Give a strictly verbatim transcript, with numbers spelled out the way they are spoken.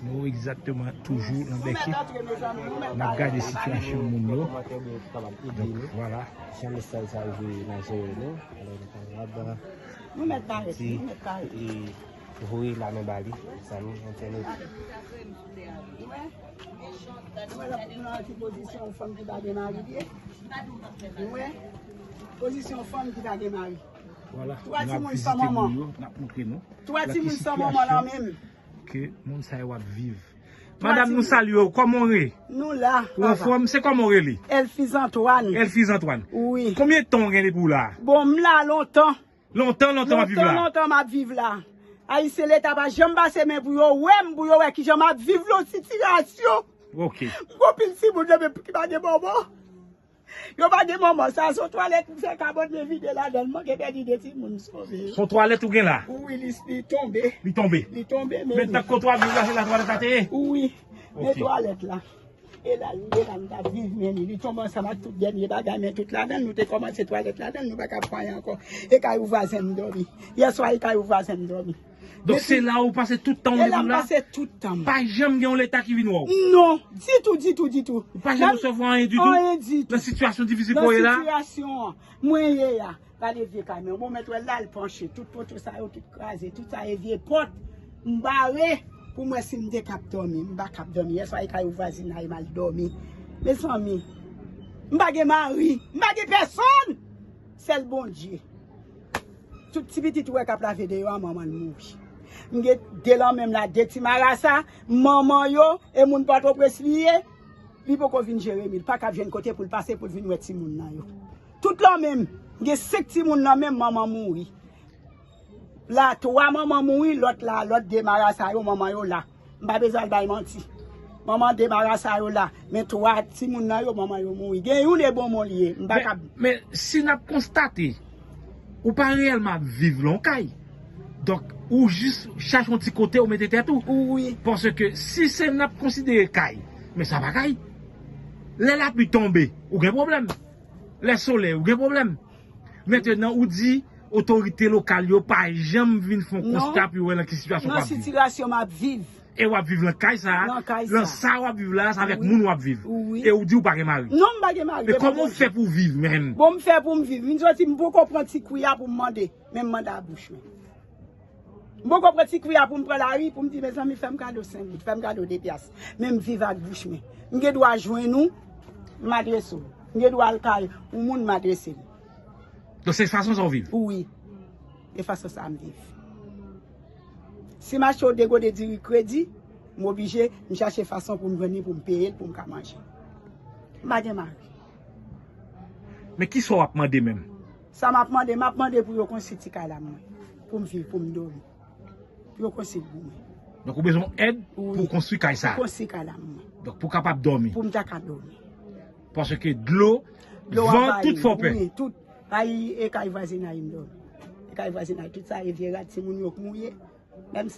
Nou egzakteman toujou nan Bèke. N ap gade sitiyasyon moun yo. Donk, vwala. Jan mesaj sa rive nan zòrèy nou. Alò, nou kapab, nou mèt parèt, nou mèt parèt. E voye lamen ba li, zanmi, entènot. Ou wè? Ou wè lòt moun nan ki pozisyon fanm ki pa gen mari li ye? Ou wè? Pozisyon fanm ki pa gen mari. Vwala. Twa timoun san manman. N ap montre nou. Twa timoun san manman lan menm. Ke moun sa yo ap viv. Madanm, nou salye w. Kòman w ye? Nou la. Ou anfòm? Se kòman w rele? Elfiz Antoine. Elfiz Antoine. Wi. Konbyen tan w gen depi w la? Bon, m la lontan. Lontan, lontan w ap viv la? Lontan, lontan m ap viv la. Ayisyen Leta pa janm pase men pou yo wè m, pou yo wè kijan m ap viv nan sitiyasyon. Ok. M gon pil timoun nan menm ki pa gen manman. Yo pa gen manman. Sa se yon twalèt m fè kabòt, men vide ladan l. M manke pèdi de timoun m sove yo. Se yon twalèt ou gen la? Wi, li, li tonbe. Li tonbe? Li tonbe, men. Men tank kote w ap viv la, se la twalèt la te ye? Wi. Men twalèt la. E la, li ye la, m t ap viv, men li, li tonbe ansanm ak tout dènye bagay, men tout ladan l, nou te kòmanse twalèt ladan l, nou pa ka fè anyen ankò. E kay yon vwazen m dòmi. Yèswa, e kay yon vwazen m dòmi. Donk, se la ou pase tout tan w depi w la? E la m pase tout tan m. Pa janm gen yon Leta ki vin wè w? Non, ditou, ditou, ditou. Ou pa janm resevwa anyen ditou? Anyen ditou. Nan sitiyasyon difisil ke w ye la? Nan sitiyasyon an, mwen ye a, gade vye kay mwen. Bon, mèt wè la, l panche. Tout poto sa yo, tout kraze. Tout sa e vye pòt. M bare pou m wè si m te kab dòmi. M pa kab dòmi. Yèswa, e kay yon vwazinay m al dòmi. Mezanmi, m pa gen mari. M pa gen pèsonn. Sèl Bondye. Tout ti pitit ou wè k ap lave deyò a, manman l mouri. M gen de lanmen m la, de ti marasa, manman yo, e moun Pòtoprens li ye, li poko vin Jeremi, li pa ka jwenn kote pou l pase pou l vin wè timoun nan yo. Tout lanmen m, m gen senk timoun lanmen m, manman mouri. La, twa manman mouri, lòt la, lòt de marasa yo, manman yo la. M pa bezwen al bay manti. Manman de marasa yo la. Men twa timoun nan yo, manman yo mouri. Gen youn e Bonmon li ye. M pa ka. Men, men si n ap konstate, ou pa reyèlman ap viv lan yon kay. Donk, ou jis chache yon ti kote ou mete tèt ou. Wi. Paske si se n ap konsidere kay, men sa pa kay. Lè lapli tonbe, ou gen pwoblèm. Lè solèy, ou gen pwoblèm. Mentnan, ou di otorite lokal yo pa janm vin fè yon konsta pou yo wè nan ki sitiyasyon w ap viv. Non, nan sitiyasyon m ap viv. E w ap viv lan kay sa a, lan sa w ap viv la, se avèk moun w ap viv. Wi. E ou di ou pa gen mari. Non, m pa gen mari. Men kòman w fè pou w viv menm? Bon, m fè pou m viv. M soti, m poko pran ti kwi a pou m mande. Men m mande a bouch mwen. M poko pran ti kwi a pou m pran lari, pou m di, mezanmi, fè m kado senk goud, fè m kado de pyas. Men m viv ak bouch mwen. M gen dwa jwenn ou, m adrese w. M gen dwa al kay yon moun, m adrese l. Donk, se fason sa w viv? Wi. Se fason sa m viv. Si m achte w de gode diri kredi, m oblije, m chache fason pou m jwenn li, pou m peye l, pou m ka manje. M pa gen mari. Men kisa w ap mande menm? Sa m ap mande, m ap mande pou yo konstwi ti kay la mwen. Pou m viv, pou m dòmi. Pou yo konstwi l pou mwen. Donk, ou bezwen èd pou w konstwi kay sa a? Wi, pou konstwi kay la mwen. Donk, pou w kapab dòmi? Pou m ta ka dòmi. Paske dlo, van, tout fè w pè. Wi, tout. Ay, e kay vwazinay m dòmi. E kay vwazinay, tout sa, e vye rad, timoun yo k mouye. Menm